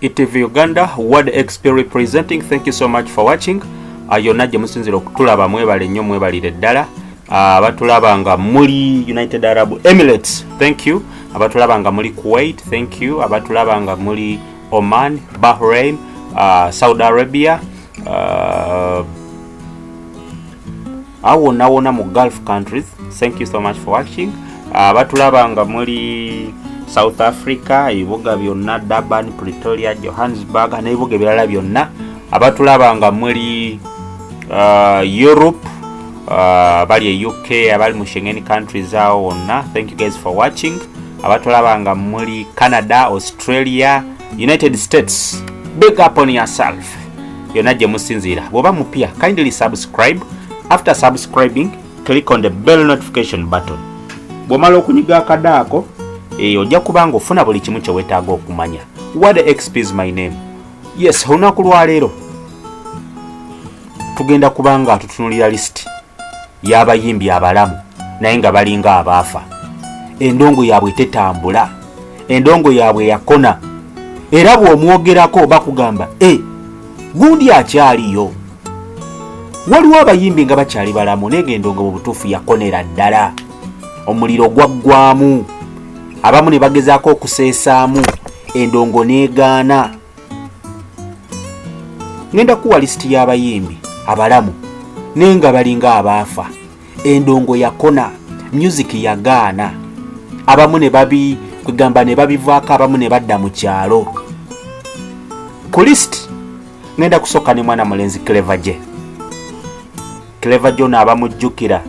ETV Uganda, Word XP representing. Thank you so much for watching. Yonna gye musinzira okutulaba, mwebale nnyo, mwebalire ddala. Abatulaba nga muli United Arab Emirates, thank you. Abatulaba nga muli Kuwait, thank you. Abatulaba nga muli Oman, Bahrain, Saudi Arabia, awo wonna wonna mu Gulf countries, thank you so much for watching. Abatulaba nga muli South Africa, ebibuga byonna, Durban, Pretoria, Johannesburg n'ebibuga ebirala byonna. Abatulaba nga muli Europe, abali e UK, abali mu Schengen countries, awo wonna, thank you guys for watching. Abatulaba nga muli Canada, Australia, United States, big up on yourself. Yonna gye musinziira, bw'oba mupya, kindly subscribe. After subscribing, click on the bell notification button. Bw'omala okunyiga akadaako, ojja kuba nga ofuna buli kimu kye weetaaga okumanya. What XP is my name. Yes, olunaku lwaleero tugenda kuba nga tutunulira list y'abayimbi abalamu naye nga balinga abaafa. Endongo yaabwe tetambula, endongo yaabwe yakona, era bw'omwogerako bakugamba, "E, gundi akyaliyo?" Waliwo abayimbi nga bakyali balamu naye nga endongo mu butuufu yakonera ddala, omuliro gwaggwamu. Abamu ne bagezaako okuseesaamu, endongo n'egaana. Ngenda kuwa lisiti y'abayimbi abalamu naye nga balinga abaafa, endongo yakona, music yagaana. Abamu ne babi kwegamba ne babivaako, abamu ne badda mu kyalo. Ku lisiti ngenda kusooka ne mwana mulenzi Clever J. Clever J ono abamujjukira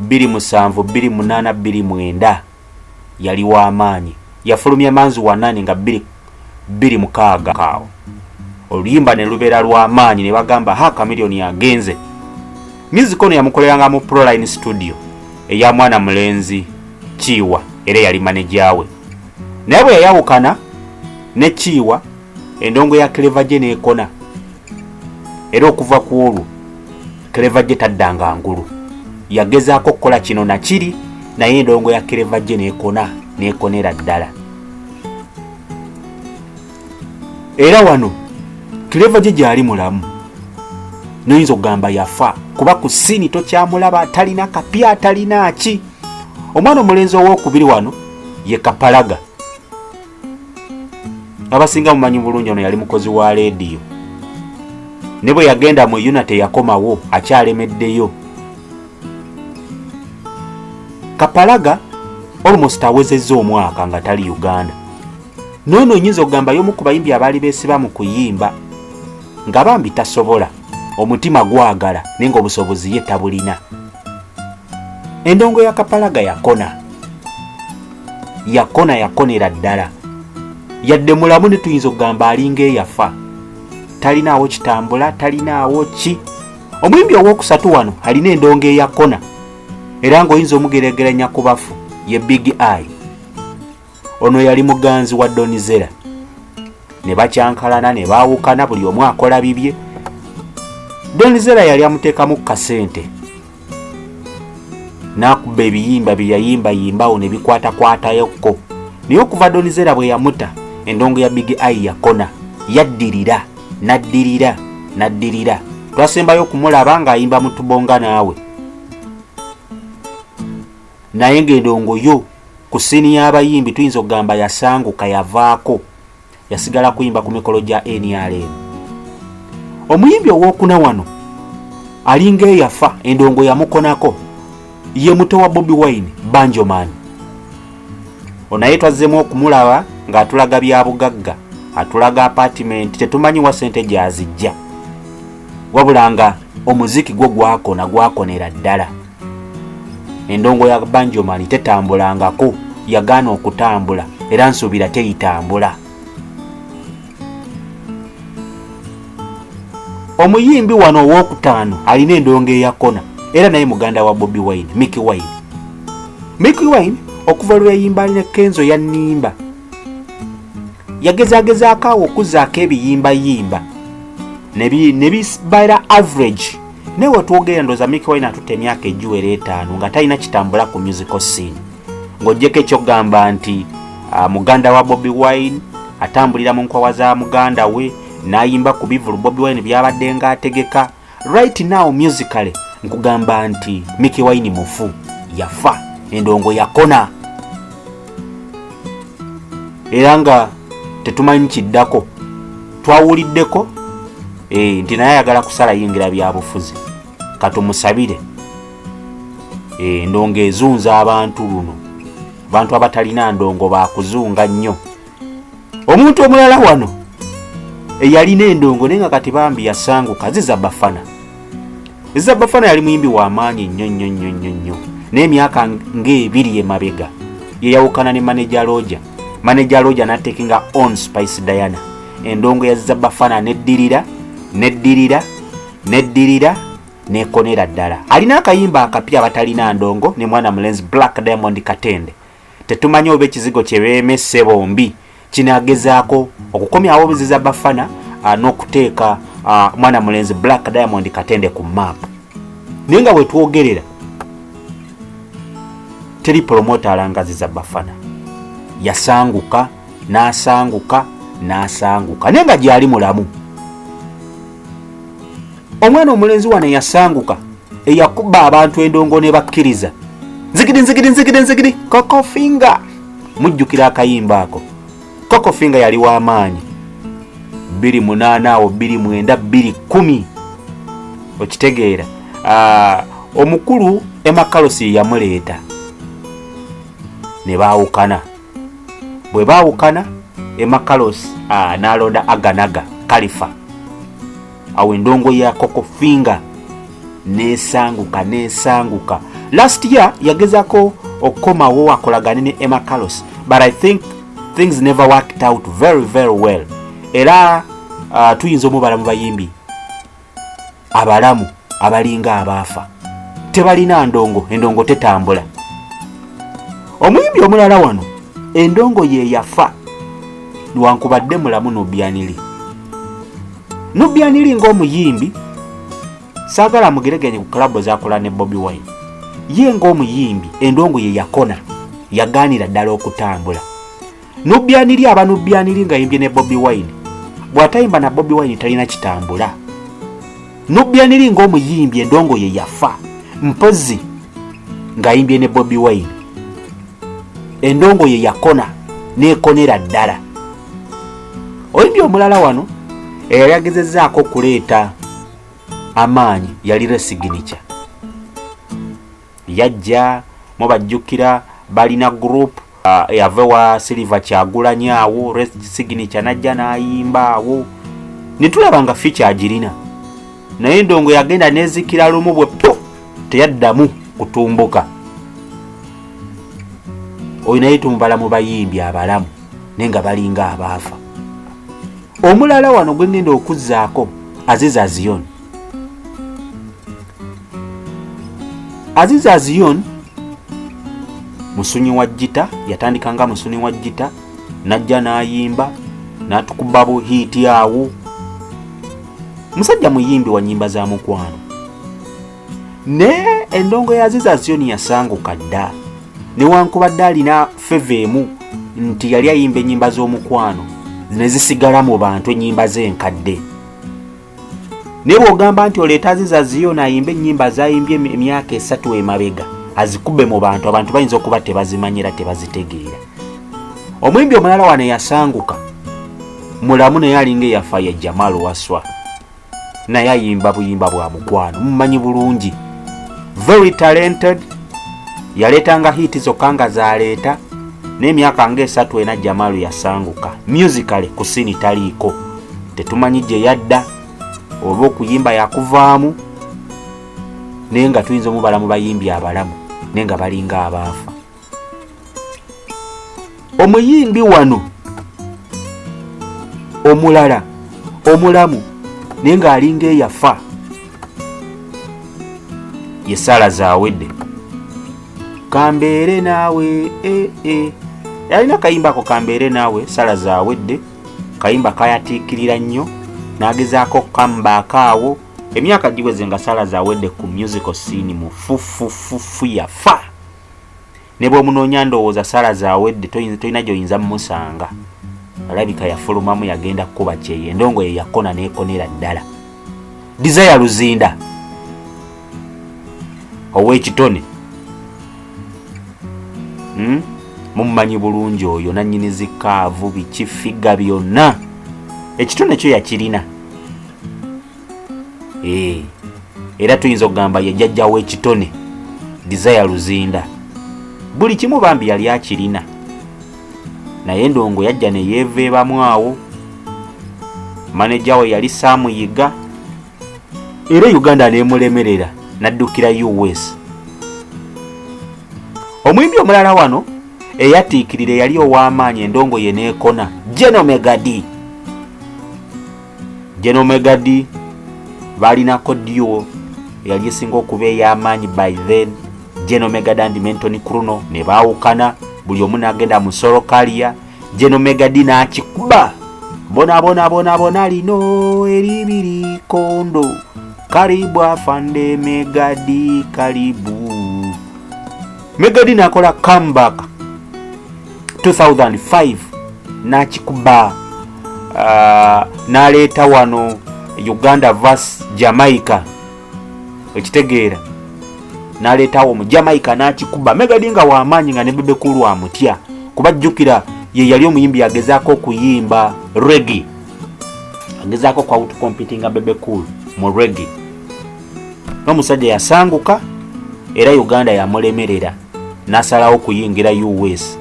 27, 28, 29 yali w'amaanyi. Yafulumya Manzi Wanani nga 2 26 kaawo, oluyimba ne lubeera lw'amaanyi, ne bagamba, "Ha, Chameleone agenze." Music ono yamukoleranga mu Proline Studio eya mwana mulenzi Kiiwa, era yali maneja we. Naye bwe yayawukana ne Kiiwa, endongo ya Clever J n'ekona, era okuva ku olwo Clever J taddanga ngulu. Yagezaako okukola kino nakiri, naye endongo ya Clever J n'ekona, n'ekonera ddala. Era wano Clever J gyali mulamu, noyinza okugamba yafa, kuba ku scene tokyamulaba, talina kapya, talina ki. Omwana omulenzi owokubiri wano ye Kapalaga. Abasinga mumanyi bulungi, ono yali mukozi wa leediyo, ne bwe yagenda mu UNAA teyakomawo, akyalemeddeyo. Kapalaga almost awezezza omwaka nga tali Uganda. Noono oyinza okugamba y'omu ku bayimbi abaali beesiba mu kuyimba, nga bambi tasobola, omutima gwagala naye nga obusobozi ye tabulina. Endongo ya Kapalaga yakona, yakona, yakonera ddala. Yadde mulamu, ne tuyinza okugamba alinga eyafa, talinaawo kitambula, talinaawo ki. Omuyimbi owokusatu wano alina endongo eyakona era ng'oyinza omugeregeranya ku bafu ye Big Eye. Ono yali muganzi wa Donizera, ne bakyankalana ne baawukana, buli omu akola bibye. Donizera yali amuteekamu kasente n'akuba ebiyimba bye yayimbayimbawo ne bikwatakwatayokko, naye okuva Donizera bwe yamuta, endongo ya Big Eye yakona, yaddirira, naddirira, naddirira. Twasembayo okumulaba ng'ayimba mu Tubonga Naawe, naye ng'endongo yo ku scene y'abayimbi tuyinza okugamba yasanguka, yavaako, yasigala kuyimba ku mikolo gya NRM. Omuyimbi owokuna wano alinga eyafa, endongo yamukonako, ye muto wa Bobi Wine, Banjoman. Onaye twazzemu okumulaba ng'atulaga bya bugagga, atulaga apartment, tetumanyi wa sente gy'azijja, wabula nga omuziki gwo gwakona, gwakonera ddala. Endongo ya Banjoman tetambulangako, yagaana okutambula, era nsuubira teritambula. Omuyimbi wano owokutaano alina endongo eyakona, era naye muganda wa Bobi Wine, Mikie Wine. Mikie Wine okuva lwe yayimba ne Kenzo Yannimba, yagezagezaako awo okuzzaako ebiyimbayimba ne bibeera average. Naye wetwogera, ndowooza Mikie Wine atutte emyaka egiwera 5 nga talina kitambula ku musical scene, ng'oggyeko ekyokugamba nti muganda wa Bobi Wine. Atambulira mu nkwawa za muganda we, n'ayimba ku bivulu Bobi Wine byabadde ng'ategeka. Right now musically nkugamba nti Mikie Wine mufu, yafa, endongo yakona, era nga tetumanyi kiddako. Twawuliddeko nti naye ayagala kusala yingira byabufuzi. Katumusabire. Endongo ezunza abantu luno, abantu abatalina ndongo bakuzunga nnyo. Omuntu omulala wano eyalina endongo naye nga kati bambi yasanguka, Ziza Bafana. Ziza Bafana yali muyimbi w'amaanyi nnyo nnyo nnyo nnyo nnyo, n'emyaka ng'ebiri emabega yeyawukana ne manager Roger. Manager Roger n'atakinga on Spice Diana. Endongo ya Ziza Bafana neddirira, neddirira, neddirira, nekonera ddala. Alina akayimba akapya, abatalina ndongo, ne mwana mulenzi Black Diamond Katende. Tetumanyi oba ekizigo kye beemesse bombi kinagezaako okukomyawo Ziza Bafana n'okuteeka mwana mulenzi Black Diamond Katende ku map, naye nga bwetwogerera teri promoter alanga Ziza Bafana. Yasanguka, n'asanguka, n'asanguka, naye nga gyali mulamu. Omwana omulenzi wano yasanguka, eyakuba abantu endongo ne bakkiriza, nzigiri nzigiri nzigiri nzigiri, Coco Finger. Mujjukira akayimba ako Coco Finger? Yali w'amaanyi 28 awo, 29, 210, okitegeera? Omukulu Emakalusi yamuleeta ne baawukana. Bwe baawukana, Emakalos n'alonda Aganaga Kalifa. Awo endongo ya Coco Finger nesanguka, nesanguka. Last year yagezako okukomawo akolagane ne Emma Carlos, but I think things never worked out very very well. Era tuyinza omubala mu bayimbi abalamu abalinga abaafa, tebalina ndongo, endongo tetambula. Omuyimbi omulala wano endongo ye yafa lwankubadde mulamu, Nubian Li. Nubian Li ng'omuyimbi, saagala mugeregenye ku collabo zakola ne Bobi Wine. Ye ng'omuyimbi endongo ye yakona, yagaanira ddala okutambula. Nubian Li aba Nubian Li ng'ayimbye ne Bobi Wine. Bw'atayimba na Bobi Wine talina kitambula. Nubian Li ng'omuyimbi endongo ye yafa, mpozi ng'ayimbye ne Bobi Wine. Endongo ye yakona, neekonera ddala. Oyimbi omulala wano eyali agezezzaako okuleeta amaanyi yali Ray Signature. Yajja, mubajjukira, balina group yava wa Silver Kyagulanyi. Awo Ray Signature najja n'ayimba awo ne tulaba nga future agirina, naye endongo yagenda nezikira lumu bwe po, teyaddamu kutumbuka. Oyo naye tumubala mu bayimbi abalamu naye nga balinga abaafa. Omulala wano gwe ngenda okuzzaako, Aziz Azion. Aziz Azion musunyi wa gita, yatandika nga musunyi wa gita, najja n'ayimba n'atukuba bu hit awo. Musajja muyimbi wa nyimba za mukwano, naye endongo ya Aziz Azion yasanguka dda, newankubadde alina favour emu nti yali ayimba ennyimba z'omukwano ne zisigala mu bantu, ennyimba z'enkadde. Naye bw'ogamba nti oleeta Aziz Azion ayimba ennyimba zayimbye emyaka 3 emabega azikube mu bantu, abantu bayinza okuba tebazimanyi era tebazitegeera. Omuyimbi omulala wano yasanguka, mulamu naye alinga eyafa, ye Jamal Waswa. Naye ayimba buyimba bwa mukwano, mumanyi bulungi, very talented. Yaleetanga hit zokka nga zaleeta n'emyaka nga 3 4, Jamalu yasanguka. Musically ku scene taliiko, tetumanyi gye yadda oba okuyimba yakuvaamu, naye nga tuyinza omubala mu bayimbi abalamu naye nga balinga abaafa. Omuyimbi wano omulala omulamu naye ng'alinga eyafa ye Saala Zawedde. Kambeere naawe, ee e. Yalina kayimba ako, Kambeere Naawe. Saala Zawedde kayimba kayatiikirira nnyo, n'agezaako comeback awo. Emyaka giweze nga Saala Zawedde ku musical scene mufufufufu, yafa. Ne bw'omunoonya, ndowooza Saala Zawedde tolina gy'oyinza mumusanga. Alabika yafulumamu, yagenda kukuba kyeyo. Endongo ye yakona nekonera ddala. Desire Luzinda ow'ekitone, Mumumanyi bulungi oyo, nanyini zikaavu, biki, figure byonna, ekitone kyo yakirina. Era tuyinza okugamba ye jjajja w'ekitone. Desire Luzinda buli kimu bambi yali akirina, naye endongo yajja ne yeeveebamu awo. Maneja we yali Saamuyiga, era Uganda nemulemerera, naddukira US. Omuyimbi omulala wano eyatiikirira, eyali ow'amaanyi, endongo ye neekona, General Megadi. General Megadi balinako duo eyali esinga okuba ey'amaanyi by then, General Megadi and Menton Kruno. Ne baawukana, buli omu n'agenda mu solo career. General Megadi n'akikuba bona bona bona bona, lino eribiri kondo, karibu afande Megadi, karibu Megadi. N'akola comeback 2005, n'akikuba, n'aleeta wano Uganda vs Jamaica, ekitegeera, n'aleetawo mu Jamaica, n'akikuba. Megadi nga w'amaanyi, nga ne Bebe Cool amutya, kuba jjukira ye yali omuyimbi agezaako okuyimba reggae, agezaako ku outcompetinga Bebe Cool mu reggae. N'omusajja yasanguka, era Uganda yamulemerera, n'asalawo okuyingira US.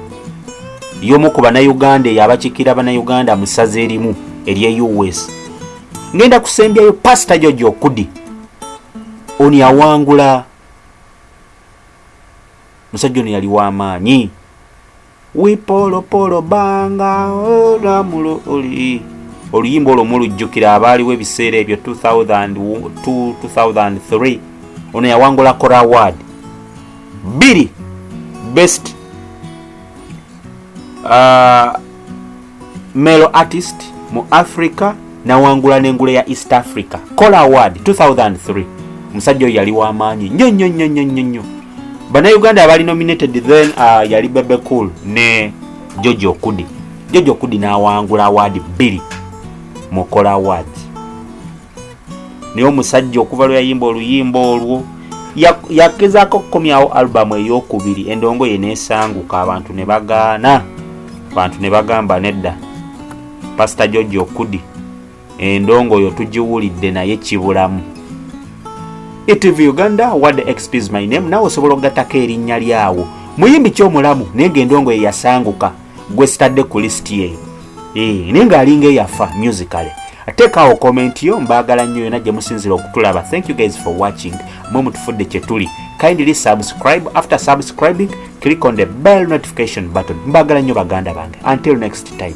Y'omu ku Bannayuganda eyo abakiikira Bannayuganda mu ssaza erimu ery'e US. Ngenda kusembyayo Pasita George Okudi. Ono yawangula, musajja ono yali w'amaanyi. Wipolopolo banga olamulo oli, oluyimba olwo mulujjukira abaaliwo ebiseera ebyo 2002, 2003. Ono yawangula Kora Award bbiri, best male artist mu Africa, nawangula n'engule ya East Africa Kora Award 2003. Omusajja oyo yali w'amaanyi nnyo nnyo nnyo nnyo nnyo nnyo. Bannayuganda abali nominated then yali Bebe Cool ne George Okudi. George Okudi n'awangula award bbiri mu Kora Awards. Naye omusajja okuva lwe yayimba oluyimba olwo, yagezaako okukomyawo alubamu eyokubiri, endongo ye neesanguka, abantu ne bagaana, abantu ne bagamba nedda, Pasita George Okudi, endongo oyo tugiwulidde naye kibulamu. ETV Uganda, Wadde XP is my name. Nawe osobola okugattako erinnya lyawo, muyimbi kyomulamu naye ngaendongo ye yasanguka, gwe sitadde ku lisiti eyo, naye ng'alinga eyafa musically. Teekaawo comment yo. Mbaagala nnyo yonna gye musinzira okutulaba. Thank you guys for watching. Mwe mutufudde kye tuli. Kindly subscribe. After subscribing, click on the bell notification button. Mbaagala nnyo baganda bange. Until next time.